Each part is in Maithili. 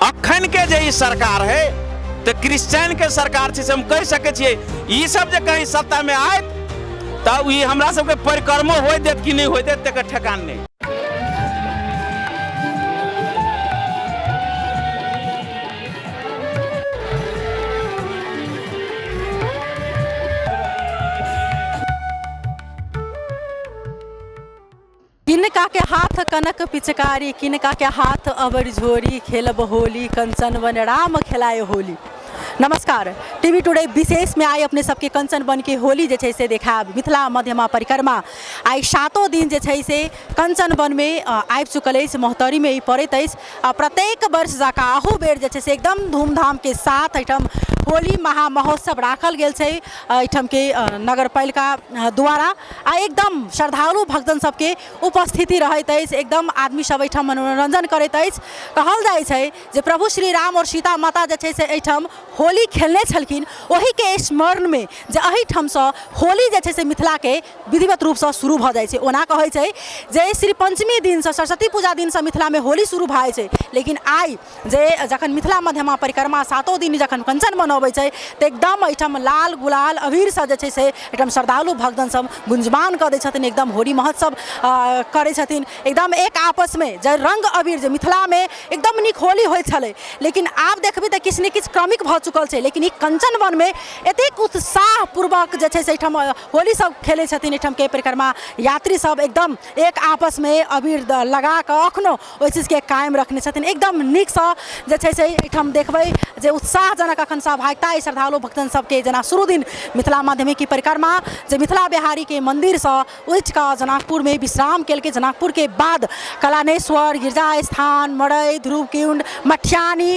अखन के जे ई सरकार है तऽ क्रिश्चियन के सरकार छै से हम कहि सकै छियै। ई सब जे कहीं सत्ता में आयत तऽ ई हमरा सबके परिक्रमो होय देत कि नहि होय देत तकर ठेकान नहि। किनका के हाथ कनक पिचकारी, किनका के हाथ अबर झोरी, खेलब होली कंचन वन राम खेलाए होली। नमस्कार, टीवी टुडे विशेष में आइ अपने सबके कंचन वन के होली जे छै से देखायब। मिथिला मध्यमा परिक्रमा आइ सातो दिन जे छै से कंचन वन में आबि चुकल अछि, महोत्तरी में ई पड़ैत अछि। आ प्रत्येक वर्ष जकाँ अहू बेर जे छै से एकदम धूमधाम के साथ एहिठाम होली महामहोत्सव राखल गेल छै एहिठाम के नगरपालिका द्वारा। आ एकदम श्रद्धालु भक्तजन सबके उपस्थिति रहैत अछि, एकदम आदमी सब एहिठाम मनोरंजन करैत अछि। कहल जाइ छै जे प्रभु श्री राम आओर सीता माता जे छै से एहिठाम होली खेलने छलखिन, ओहिके स्मरणमे जे एहिठामसँ होली जे छै से मिथिलाके विधिवत रूपसँ शुरू भऽ जाइ छै। ओना कहै छै जे श्री पञ्चमी दिनसँ सरस्वती पूजा दिनसँ मिथिलामे होली शुरू भऽ जाइ छै, लेकिन आइ जे जखन मिथिला मध्यमा परिक्रमा सातो दिन जखन कंचन मनबै छै तऽ एकदम एहिठाम लाल गुलाल अबीरसँ जे छै से एहिठाम श्रद्धालु भक्तजन सब गुंजमान कऽ दै छथिन, एकदम होली महोत्सव करै छथिन। एकदम एक आपसमे जे रङ्ग अबीर जे मिथिलामे एकदम नीक होली होइ छलै, लेकिन आब देखबै तऽ किछु ने किछु क्रमिक भऽ चुकल छै, लेकिन ई कंचन वनमे एतेक उत्साहपूर्वक जे छै से एहिठाम होली सब खेलै छथिन। एहिठामके परिक्रमा यात्री सब एकदम एक आपसमे अबीर लगाकऽ अखनो ओहि चीजके कायम रखने छथिन। एकदम नीकसँ जे छै से एहिठाम देखबै जे उत्साहजनक अखन सहभागिता अइ श्रद्धालु भक्तजन सबके। जेना शुरू दिन मिथिला माध्यमिकी परिक्रमा जे मिथिला बिहारीके मन्दिरसँ उठिकऽ जनकपुरमे विश्राम केलकै, जनकपुरके बाद कलानेश्वर, गिरजा स्थान, मड़ई, ध्रुवकुण्ड, मठियानी,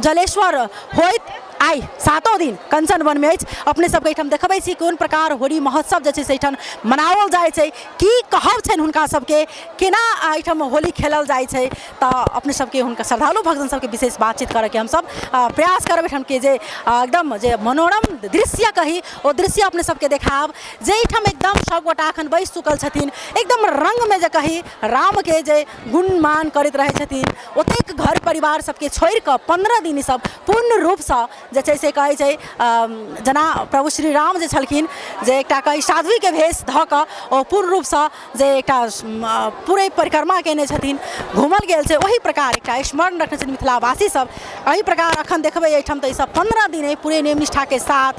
जलेश्वर होइत आइ सातो दिन कंचन वनमे अछि। अपने सबके एहिठाम देखबै छी कोन प्रकार होली महोत्सव जे छै से एहिठाम मनाओल जाइ छै, की कहब छनि हुनका सबके, केना एहिठाम होली खेलल जाइ छै। तऽ अपने सबके हुनका श्रद्धालु भक्तजन सबके विशेष बातचीत करऽके हमसब प्रयास करब। एहिठामके जे एकदम जे मनोरम दृश्य कही ओ दृश्य अपने सबके देखायब, जे एहिठाम एकदम सबगोटा एखन बैसि चुकल छथिन, एकदम रङ्गमे जे कही रामके जे गुणमान करैत रहै छथिन। ओतेक घर परिवार सबके छोड़िकऽ 15 दिन ईसब पूर्ण रूपसँ जे छै से कहै छै जेना प्रभु श्री राम जे छलखिन जे एकटा कही साध्वीके भेष धऽ कऽ ओ पूर्ण रूपसँ जे एकटा पूरे परिक्रमा कयने छथिन, घूमल गेल छै, ओही प्रकार एकटा स्मरण रखने छथिन मिथिलावासी सब। एहि प्रकार अखन देखबै एहिठाम तऽ ईसब 15 दिन पूरे नियम निष्ठाके साथ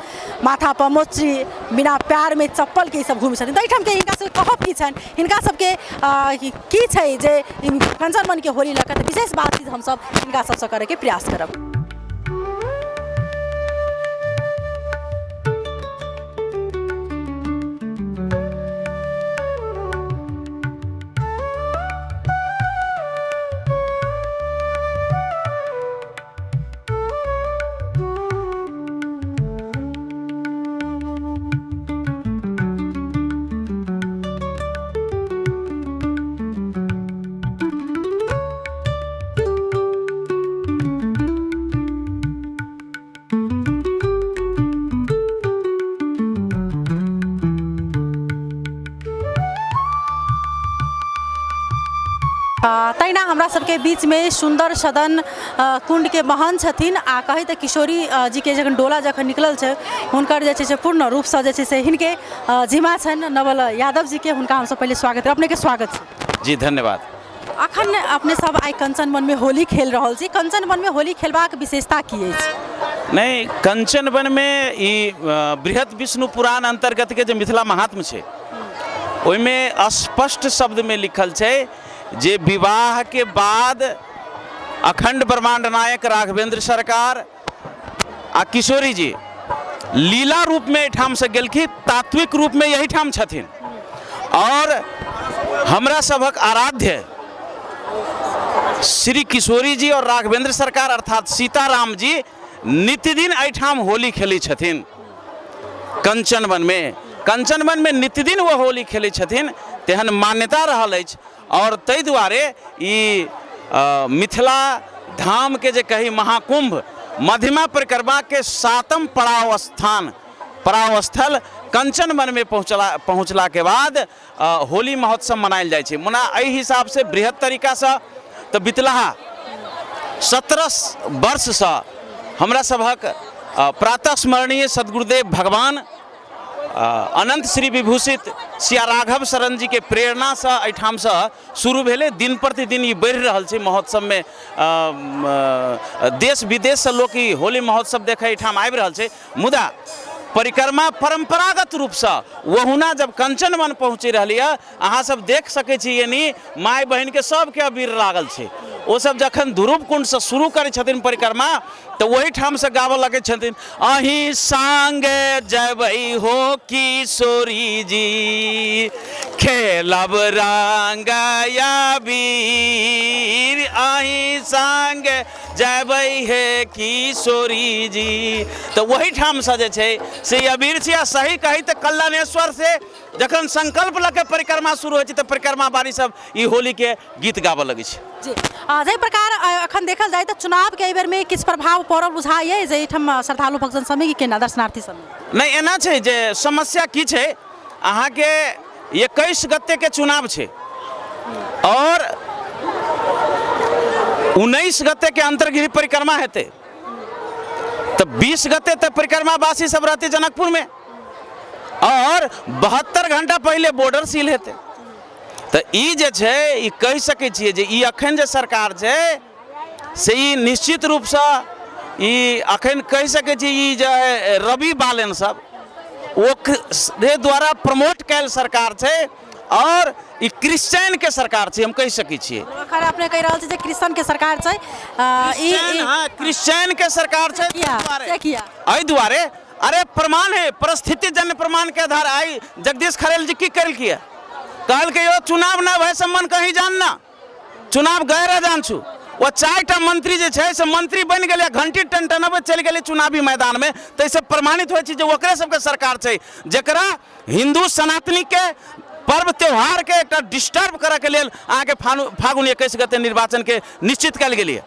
माथापर मोची बिना पैरमे चप्पलके ईसब घूमै छथिन। तऽ एहिठामके हिनका सबके कहब की छनि, हिनका सबके की छै जे कंचन वनके होली लऽ कऽ, तऽ विशेष बातचीत हमसब हिनका सबसँ करैके प्रयास करब। तहिना हमरा सबके बीचमे सुन्दर सदन कुण्डके महन छथिन। आ कही तऽ किशोरी जीके जखन डोला जखन निकलल छै हुनकर जे छै से पूर्ण रूपसँ जे छै से हिनके जिम्मा छनि नवल यादव जीके। हुनका हमसब पहिले स्वागत, अपनेके स्वागत छै। जी धन्यवाद। अखन अपने सब आइ कंचन वनमे होली खेल रहल छी, कंचन वनमे होली खेलबाक विशेषता की अछि? नहि, कंचन वनमे ई बृहत विष्णु पुराण अन्तर्गतके जे मिथिला महात्म्य छै ओहिमे स्पष्ट शब्दमे लिखल छै जे विवाहके बाद अखंड ब्रह्मांड नायक राघवेंद्र सरकार आ किशोरी जी लीला रूपमे एहिठामसँ गेलखिन, तात्विक रूपमे एहिठाम छथिन। और हमरा सभक आराध्य श्री किशोरी जी और राघवेंद्र सरकार अर्थात सीताराम जी नित्यदिन एहिठाम होली खेलै छथिन कंचन वनमे। कंचन वनमे नित्यदिन ओ होली खेलै छथिन, तेहन मान्यता रहल अछि। और ताहि दुआरे ई मिथिला धामके जे कही महाकुंभ मध्यमा परिक्रमाके 7म पड़ाव स्थान पड़ाव स्थल कंचन वनमे पहुँचलाके बाद होली महोत्सव मनायल जाइ छै। मुना एहि हिसाबसँ बृहत तरीकासँ तऽ बितलाहा 17 वर्षसँ हमरा सभक प्रातः स्मरणीय सदगुरुदेव भगवान अनंत श्री विभूषित सिया राघव शरण जीके प्रेरणासँ एहिठामसँ शुरू भेलै। दिन प्रतिदिन ई बढ़ि रहल छै। महोत्सवमे देश विदेशसँ लोक ई होली महोत्सव देखै एहिठाम आबि रहल छै। मुदा परिक्रमा परम्परागत रूपसँ ओहुना जब कंचन वन पहुँचि रहली है, अहाँ सब देख सकै छी यानी माय बहिनके सबके अबीर लागल छै। ओ सब जखन ध्रुव कुंडसँ शुरू करै छथिन परिक्रमा तऽ ओहिठामसँ गाबऽ लगै छथिन, अहीं संगे जबै हो किशोरी जी, खेलब रंग अबीर, अहीं संगे जबै हे किशोरी जी। तऽ ओहिठामसँ जे छै से ई अबीर छै। आ सही कही तऽ कल्याणेश्वर से जखन संकल्प लऽ के परिक्रमा शुरू होइ छै तऽ परिक्रमा बारी सब ई होलीके गीत गाबऽ लगै छै। जी, जाहि प्रकार अखन देखल जाय तऽ चुनावके एहि बेरमे किछु प्रभाव पड़ल बुझाइए जे एहिठाम श्रद्धालु भक्तजन सबमे कि केना दर्शनार्थी सबमे? नहि, एना छै जे समस्या की छै, अहाँके 21 गतेके चुनाव छै और 19 गतेके अंतर्गृह परिक्रमा हेतै, तऽ 20 गते तऽ परिक्रमावासी सब रहतै जनकपुरमे और 72 घंटा पहिले बॉर्डर सील हेतै। तऽ ई जे छै ई कहि सकै छियै जे ई अखन जे सरकार छै से ई निश्चित रूपसँ ई अखन कहि सकै छी ई जे रवि बालेन सब ओकरे द्वारा प्रमोट कयल सरकार छै और ई क्रिश्चियनके सरकार छै, हम कहि सकै छियै। अखन अपने कहि रहल छी जे क्रिश्चियनके सरकार छै। ई हँ, क्रिश्चियनके सरकार छै। किया? से किया? एहि दुआरे, अरे प्रमाण है, परिस्थिति जन्य प्रमाण के आधार। आई जगदीश खरेल जी की कलकै, कहलकै यो चुनाव ना भय सम्मान कहीं जानना, चुनाव गए रह जान छु। ओ 4टा मंत्री जे छै से मंत्री बनि गेलै, घंटी टनटनबैत चलि गेलै चुनावी मैदानमे। ताहिसँ प्रमाणित होइ छै जे ओकरे सबके सरकार छै जकरा हिन्दू सनातनी के पर्व त्योहार के एकटा डिस्टर्ब करऽके लेल अहाँके फागुन 21 गते निर्वाचन के निश्चित कयल गेलियै।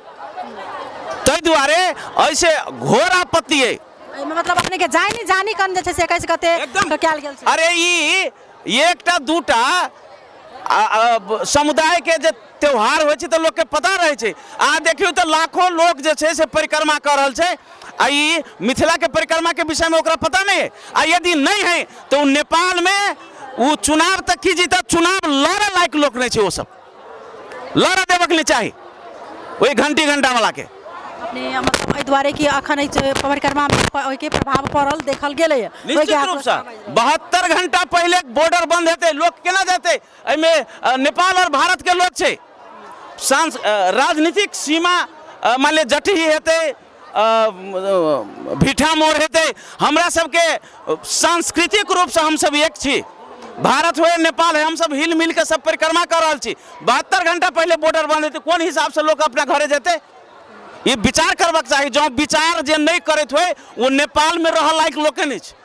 ताहि दुआरे एहिसँ घोर आपत्ति अइ। एहिमे मतलब अपने के जानी जानी कन जे छै से 21 गते एकदम कयल गेल छै। अरे ई एकटा दूटा समुदाय के जे त्योहार होइ छै तऽ लोकके पता रहै छै। अहाँ देखियौ तऽ लाखों लोक जे छै से परिक्रमा कऽ रहल छै आ ई मिथिलाके परिक्रमाके विषयमे ओकरा पता नहि है। आ यदि नहि है तऽ ओ नेपालमे ओ चुनाव तऽ की जीतत, चुनाव लड़ऽ लायक लोक नहि छै। ओ सब लड़ऽ देबक नहि चाही ओहि घंटी घंटावलाके। अपने मतलब एहि दुआरे कि अखन एहि परिक्रमामे ओहिके प्रभाव पड़ल देखल गेलैए। निश्चित रूपसँ 72 घंटा पहिले बॉर्डर बंद हेतै, लोक केना जेतै? एहिमे नेपाल और भारत के लोक छै। राजनीतिक सीमा मान लिअ जटही हेतै, भीठा मोड़ हेतै, हमरा सबके सांस्कृतिक रूपसँ हमसब एक छी। भारत हो नेपाल है, हमसब हिल मिल के सब परिक्रमा कऽ रहल छी। 72 घंटा पहिले बॉर्डर बंद हेतै, कोन हिसाबसँ लोक अपना घरे जेतै? ई विचार करबाक चाही। जँ विचार जे नहि करैत होइ ओ नेपालमे रहऽ लायक लोके नहि छै।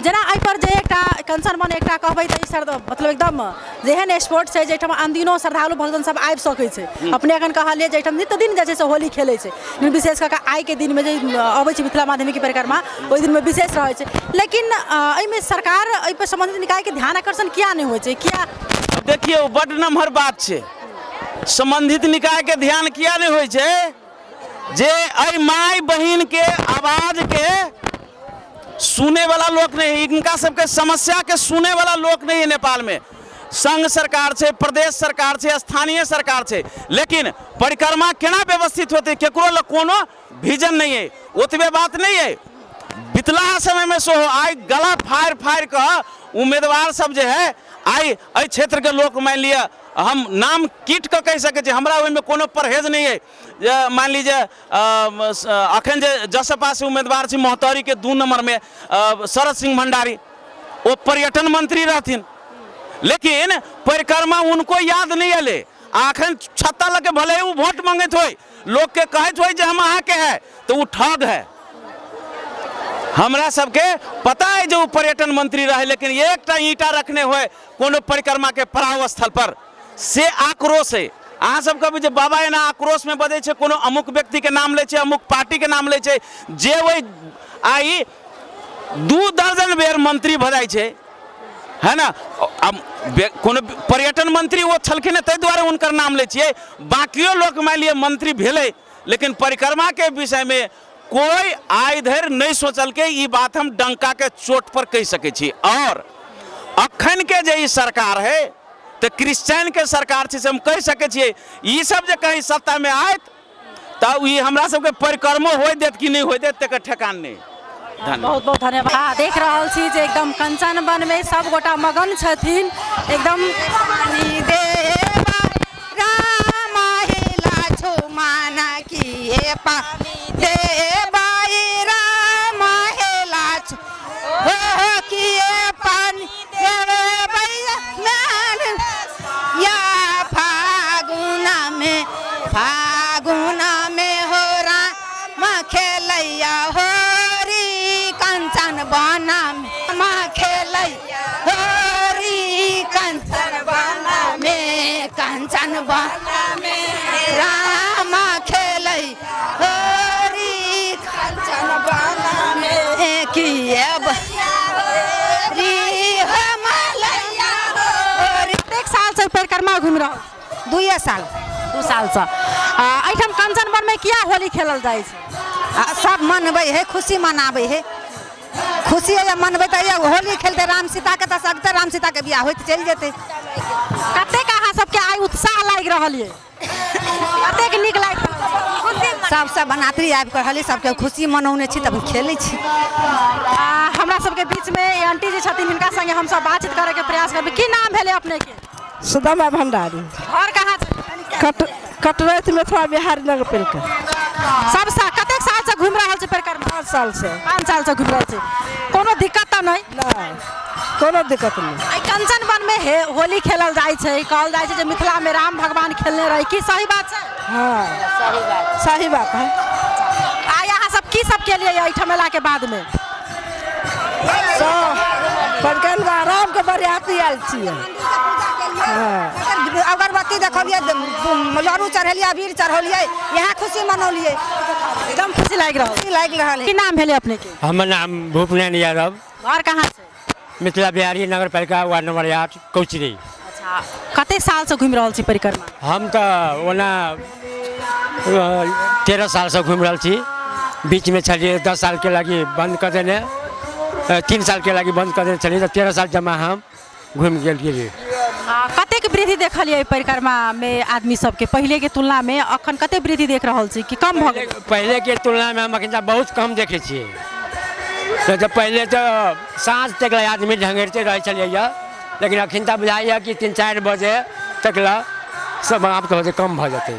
जेना एहिपर जे एकटा कंचन वन एकटा कहबै तऽ ई सर मतलब एकदम जेहन स्पॉट छै जाहिठाम अनदिनो श्रद्धालु भक्तजन सब आबि सकै छै। अपने एखन कहलियै जाहिठाम नित्य दिन जे छै से होली खेलै छै, लेकिन विशेष कऽ कऽ आइके दिनमे जे अबै छै मिथिला माध्यमिक परिक्रमा ओहि दिनमे विशेष रहै छै। लेकिन एहिमे सरकार एहिपर सम्बन्धित निकायके ध्यान आकर्षण किया नहि होइ छै, किया? देखियौ, बड्ड नमहर बात छै। सम्बन्धित निकायके ध्यान किया नहि होइ छै जे एहि माय बहिनके आवाजके सुने वाला लोक नहीं, इनका सबके समस्या के सुने वाला लोक नहीं है। नेपाल में संघ सरकार छै, प्रदेश सरकार छै, स्थानीय सरकार छै, लेकिन परिक्रमा केना व्यवस्थित होते केकरो लग कोनो विजन नहीं है। ओतबे बात नहीं है, बितला समय में सेहो आइ गला फाड़ि फाड़ि कऽ उम्मीदवार सब जे है आइ एहि क्षेत्रके लोक, मानि लिअ हम नाम कीट कऽ कहि सकै छी, हमरा ओहिमे कोनो परहेज नहि अइ। जे मानि ली जे अखन जे जसपा से उम्मीदवार छी महोत्तरीके 2 नंबरमे शरद सिंह भंडारी, ओ पर्यटन मंत्री रहथिन, लेकिन परिक्रमा उनको याद नहीं अलै। आ अखन छत्ता लऽ के भले ही ओ वोट मंगैत होय, लोकके कहैत होय जे हम अहाँके है, तऽ ओ ठग है। हमरा सबके पता है जे ओ पर्यटन मंत्री रहे, लेकिन एकटा ईंटा रखने होय कोनो परिक्रमा के पड़ाव स्थल पर, से आक्रोश है। अहाँ सब कहबै जे बाबा एना आक्रोशमे बजै छै, कोनो अमुक व्यक्तिके नाम लै छै, अमुक पार्टीके नाम लै छै, जे ओहि आइ 2 दर्जन बेर मंत्री भऽ जाइ छै, है ना। आब कोनो पर्यटन मंत्री ओ छलखिन, ताहि दुआरे हुनकर नाम लै छियै। बाकियो लोक मानि लिअ मंत्री भेलै, लेकिन परिक्रमाके विषयमे कोइ आइ धरि नहि सोचलकै। ई बात हम डंकाके चोट पर कहि सकै छी। आओर अखनके जे ई सरकार है तऽ क्रिश्चियनके सरकार छै, से हम कहि सकै छियै। ई सब जे कहीं सत्तामे आयत तऽ ई हमरा सबके परिक्रमो होइ देत कि नहि होइ देत, तकर ठेकान नहि। धन्यवाद, बहुत बहुत धन्यवाद। हाँ, देख रहल छी जे एकदम कंचन वन में सब गोटा मगन छथिन एकदम। राम हेला छुमाना किए पानी देबाई, राम हेला छु हो किए पानी देबै या फागुना में, फागुना में हो राम खेलैया होरी कंचन बना में, खेलैया होरी कंचन बना में, कंचन बना में राम खेलै होरी कंचन बना में किए री हो मलैया होरी। कतेक सालसँ परिक्रमा घुमि रहल? 2 साल। 2 सालसँ। आ एहिठाम कंचन वन में किया होली खेलल जाइ छै? आ सब मनबै है, खुशी मनाबै है, खुशी है मनबै तऽ होली खेलतै राम सीताके, तऽ सगते राम सीताके बियाह होइत चलि जेतै। कतेक अहाँ सबके आइ उत्साह लागि रहल ये, कतेक नीक लागि रहल? सब सब बनात्री आबि कऽ रहली, सबके खुशी मनौने छी तब खेलै छी। आ हमरा सबके बीचमे आंटी जी छथिन, हिनका संगे हमसब बातचीत करैके प्रयास करबै। की नाम भेलै अपनेके? सुदामा भंडारी। घर कहाँ छै? कटरैत मिथिला बिहार नगर पालिका। सब कतेक सालसँ घुमि रहल छै परिक्रमा? 5 साल से। 5 सालसँ घुमि रहल छै। कोनो दिक्कत तऽ नहि? नहि, कोनो दिक्कत नहि। एहि कंचन वन में होली खेलल जाइ छै, कहल जाइ छै जे मिथिला में राम भगवान खेलने रहे, की सही बात छै? हाँ, सही बात है। आइ अहाँ सब की सब केलियै एहिठाम एलाके बाद में? सब परिक्रमा राम के बरियाती आयल छियै। हाँ। अगरबत्ती देखलियै, लड़ू चढ़ेलियै, अबीर चढ़ौलियै, यहाँ खुशी मनौलियै, एकदम खुशी लागि रहल। खुशी लागि रहल है। की नाम भेलै अपनेके? हमर नाम भूपनारायण यादव। घर कहाँ छै? मिथिला बिहारी नगर पालिका वार्ड नंबर 8 कौचरी। अच्छा, कतेक सालसँ घुमि रहल छी परिक्रमा? हम तऽ ओना 13 सालसँ घुमि रहल छी। बीचमे छलियै 10 सालके लागि बन्द कऽ देने, 3 सालके लागि बन्द कऽ देने छलियै, तऽ 13 साल जमा हम घुमि गेल गेलियै। कतेक वृद्धि देखलियै एहि परिक्रमामे आदमी सबके पहिलेके तुलनामे? अखन कतेक वृद्धि देख रहल छी कि कम भऽ गेल? पहिलेके तुलनामे हम अखन बहुत कम देखै छियै। तऽ पहिले तऽ साँझ तक लए आदमी ढङ्गेरते रहै छलियै, लेकिन अखन तऽ बुझाइए कि 3-4 बजे तक लए समाप्त हो जेतै, कम भऽ जेतै।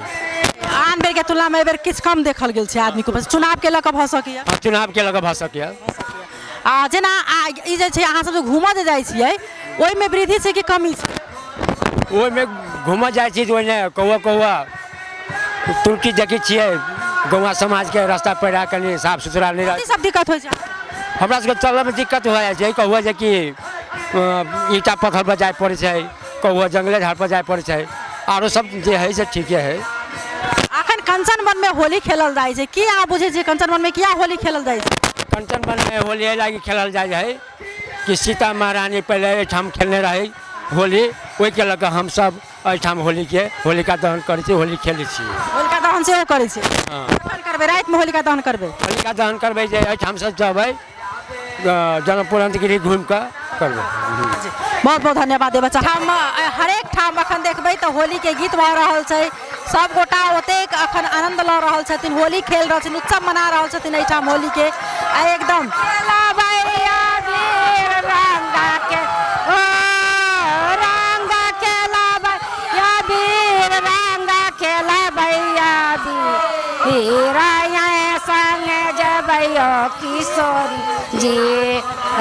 आन बेरके तुलनामे एहि बेर किछु कम देखल गेल छै आदमीके उपस्थिति। चुनावके लऽ कऽ भऽ सकैए? हँ, चुनावके लऽ कऽ भऽ सकैए। आ जेना ई जे छै अहाँ सब जे घूमऽ जे जाइ छियै, ओहिमे वृद्धि छै कि कमी छै? ओहिमे घूमऽ जाइ छी तऽ ओहिमे कौआ कौआ तुर्की देखै छियै, गौवा समाजके रास्ता पेड़ा कनि साफ सुथरा नहि रहै। सब दिक्कत होइ छै? हमरा सबके चलऽमे दिक्कत हो जाइ छै। कौआ जे कि ईंटा पत्थर पर जाय पड़ै छै, कौआ जंगले झाड़ पर जाय पड़ै छै, आरो सब जे है से ठीके है। अखन कंचन वन में होली खेलल जाइ छै, की अहाँ बुझै छियै कंचन वन में किया होली खेलल जाइ छै? कंचन वन में होली एहि लागि खेलल जाइ है कि सीता महारानी पहिले एहिठाम खेलने रहै होली, ओहिके लऽ कऽ हमसब एहिठाम होलीके होलिका दहन करै छी, होली खेलै छी। होलिका दहन सेहो करै छी? हँ। कखन करबै? रातिमे होलिका दहन करबै? होलिका दहन करबै जे एहिठामसँ जेबै जनकपुर अन्तगिरी घुमि कऽ करबै। बहुत बहुत धन्यवाद देबऽ चाहब। हम हरेक ठाम अखन देखबै तऽ होलीके गीत भऽ रहल छै, सब गोटा ओतेक अखन आनन्द लऽ रहल छथिन, होली खेल रहल छथिन, उत्सव मना रहल छथिन एहिठाम होलीके। आ एकदम किशोरी जी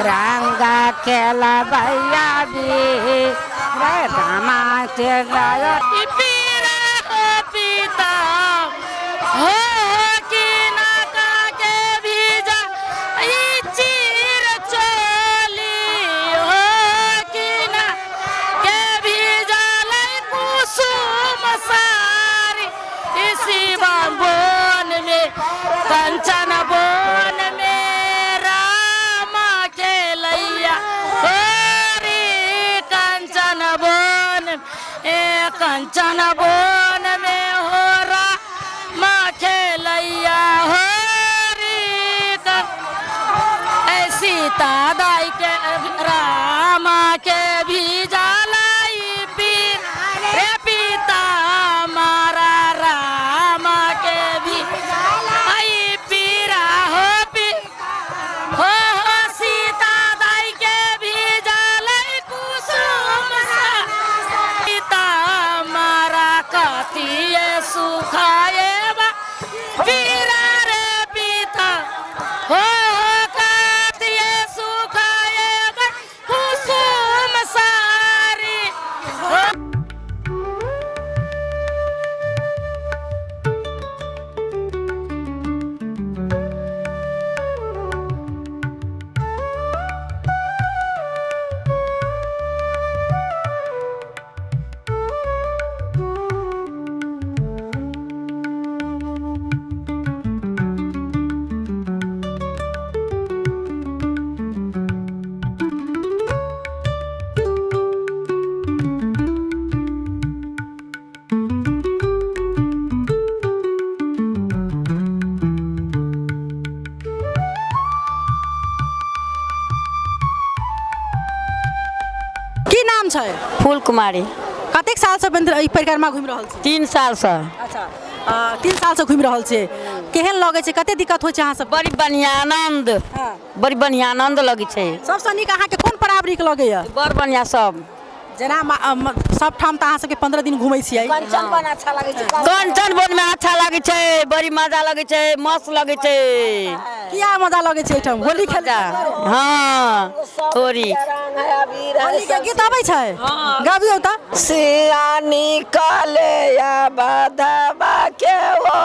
रंग खेलबैया वीर रामा पिता हो कि नाका के भीजा ई चीर चोली, हो कि ना के भीजा लै कुसुम सारी, इसी वन में कंचन वन में राम कंचन बन में हो राम खेलैया होरी ऐ सीता दाई के राम के भी जलाई पीर रे पिता मारा राम के भी आई पीरा हो पी हो हो सीता दाई के भी जलाई कुसुम सा सीता मारा कथिए सुखाए बा पीरा रे पिता हो हो कथिए सुखाए बा कुसुम सारी हो। की नाम छै? फूल कुमारी। कतेक सालसँ ई परिक्रमा घुमि रहल छी? 3 सालसँ। अच्छा, 3 सालसँ घुमि रहल छियै, केहन लगै छै, कते दिक्कत होइ छै अहाँ सब? बड़ी बढ़िआँ आनन्द, बड़ी बढ़िआँ आनन्द लगै छै। सबसँ नीक अहाँके कोन पर्व नीक लगैया? बड़ बढ़िआँ सब। जेना सब ठाम तऽ अहाँ सबके 15 दिन घुमै छियै। कंचन वन अच्छा लगै छै। कंचन वन में अच्छा लगै छै, बड़ी मजा लगै छै, मस्त लगै छै। किया मजा लगै छै एहिठाम होली खेल? हँ, होली। होली के गीत अबै छै? गाबियौ तऽ। सिया निकले या बधवा के ओ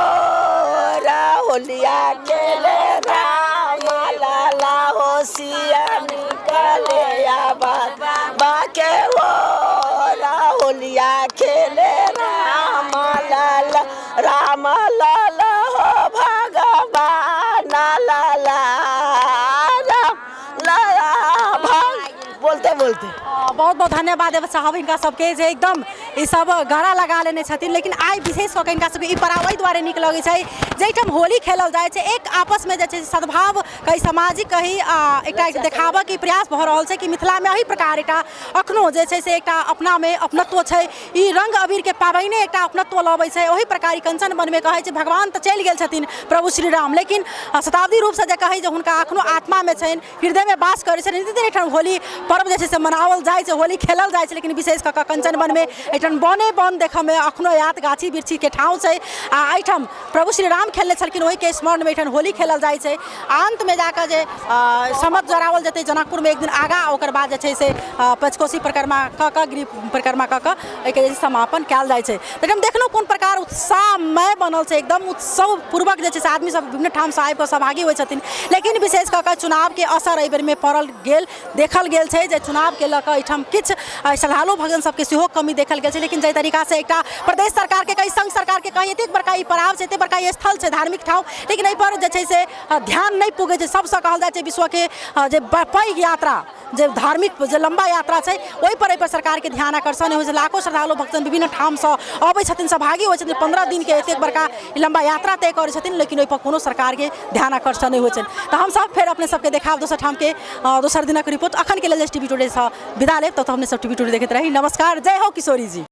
होलिया खेले राम लाला हो, सिया निकले या बधवा के ओ होलिया खेले राम लाला, राम लाला हो भगवान लाला, राम लाला भग बोलते बोलते। बहुत बहुत धन्यवाद देबऽ चाहब हिनका सबके जे एकदम ई सब गरा लगा लेने छथिन। लेकिन आइ विशेष कऽ के हिनका सबके ई पड़ाव एहि दुआरे नीक लगै छै जाहिठाम होली खेलल जाइ छै, एक आपसमे जे छै सद्भाव कही, सामाजिक कही, एकटा देखाबऽके प्रयास भऽ रहल छै कि मिथिलामे एहि प्रकार एकटा अखनो जे छै से एकटा अपनामे अपनत्व छै। ई रङ्ग अबीरके पाबनिए एकटा अपनत्व लबै छै। ओहि प्रकार ई कंचन वनमे कहै छै भगवान तऽ चलि गेल छथिन प्रभु श्री राम, लेकिन शताब्दी रूपसँ जे कहै जे हुनका अखनो आत्मामे छनि, हृदयमे वास करै छनि। नित्य एहिठाम होली पर्व जे छै से मनाओल जाइ छै, होली खेलल जाइ छै। लेकिन विशेष कऽ कऽ कंचन वनमे एहिठाम बने बन देखऽमे अखनो आयत, गाछी वृक्षीके ठाँव छै आ एहिठाम प्रभु श्री राम खेलने छलखिन, ओहिके स्मरणमे एहिठाम होली खेलल जाइ छै। आ अन्तमे जाकऽ जे सम्मत जराओल जेतै जनकपुरमे एक दिन आगाँ, ओकर बाद जे छै से पंचकोशी परिक्रमा कऽ कऽ, गृह परिक्रमा कऽ कऽ एहिके जे समापन कयल जाइ छै। लेकिन देखलहुँ कोन प्रकार उत्साहमय बनल छै, एकदम उत्सव पूर्वक जे छै से आदमी सब विभिन्न ठामसँ आबि कऽ सहभागी होइ छथिन। लेकिन विशेष कऽ कऽ चुनावके असर एहि बेरमे पड़ल गेल देखल गेल छै जे चुनावके लऽ कऽ एहिठाम किछु श्रद्धालु भजन सबके सेहो कमी देखल गेल छै। लेकिन जाहि तरीकासँ एकटा प्रदेश सरकारके कही, संघ सरकारके कही, एतेक बड़का ई पड़ाव छै, एतेक बड़का ई स्थल छै, धार्मिक ठाम, लेकिन एहिपर जे छै से ध्यान नहि पुगै छै। सबसँ कहल जाइ छै विश्वके जे पैघ यात्रा, जे धार्मिक जे लम्बा यात्रा छै, ओहिपर एहिपर सरकारके ध्यान आकर्षण होइ छै। लाखो श्रद्धालु भक्तजन विभिन्न ठामसँ अबै छथिन, सहभागी होइ छथिन, 15 दिनके एतेक बड़का लम्बा यात्रा तय करै छथिन, लेकिन ओहिपर कोनो सरकारके ध्यान आकर्षण नहि होइ छनि। तऽ हमसब फेर अपने सबके देखायब दोसर ठामके दोसर दिनक रिपोर्ट। अखनके लेल टीवी टुडेसँ विदा लेब, तब तऽ हमने सब टीवी टुडे देखैत रही। नमस्कार, जय हो किशोरी जी।